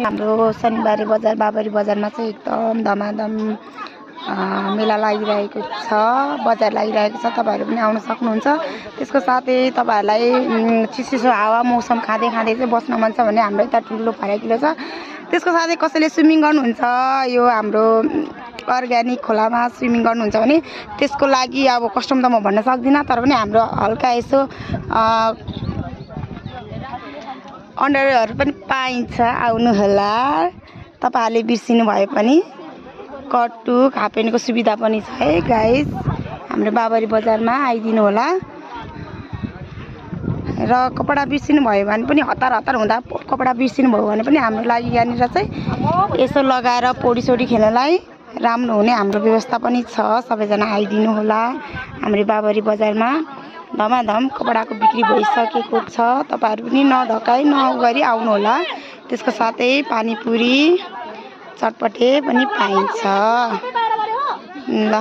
हाम्रो शनिबारे बजार बाबरी बजारमा चाहिँ एकदम धमाधम मेला लागिरहेको छ, बजार लागिरहेको छ। तपाईहरु पनि आउन सक्नुहुन्छ। त्यसको साथै तपाईहरुलाई चिसो हावा मौसम खाँदै खाँदै चाहिँ बस्न मन छ भने हाम्रो यता ठुलो फराकिलो छ। त्यसको साथै कसैले स्विमिङ गर्नुहुन्छ, यो हाम्रो अर्ग्यानिक खोलामा स्विमिङ गर्नुहुन्छ भने त्यसको लागि अब कस्टम त म भन्न सक्दिनँ, तर पनि हाम्रो हल्का यसो अन्डरहरु पनि पाइन्छ, आउनु होला। तपाईहरुले बिर्सिनु भए पनि कट्टु खापेनको सुविधा पनि छ है गाइस। हाम्रो बाबरी बजारमा आइदिनु होला। र कपडा बिर्सिनु भयो भने पनि हतार हतार हुँदा कपडा बिर्सिनु भयो भने पनि हाम्रो लागि यहाँनिर चाहिँ यसो लगाएर पौडी सौडी खेल्नलाई राम्रो हुने हाम्रो व्यवस्था पनि छ। सबैजना आइदिनु होला। हाम्रो बाबरी बजारमा धमाधम कपडाको बिक्री भइसकेको छ। तपाईहरु पनि नढकाई नगरी आउनु होला। त्यसको साथै पानीपुरी चटपटे पनि पाइन्छ ल।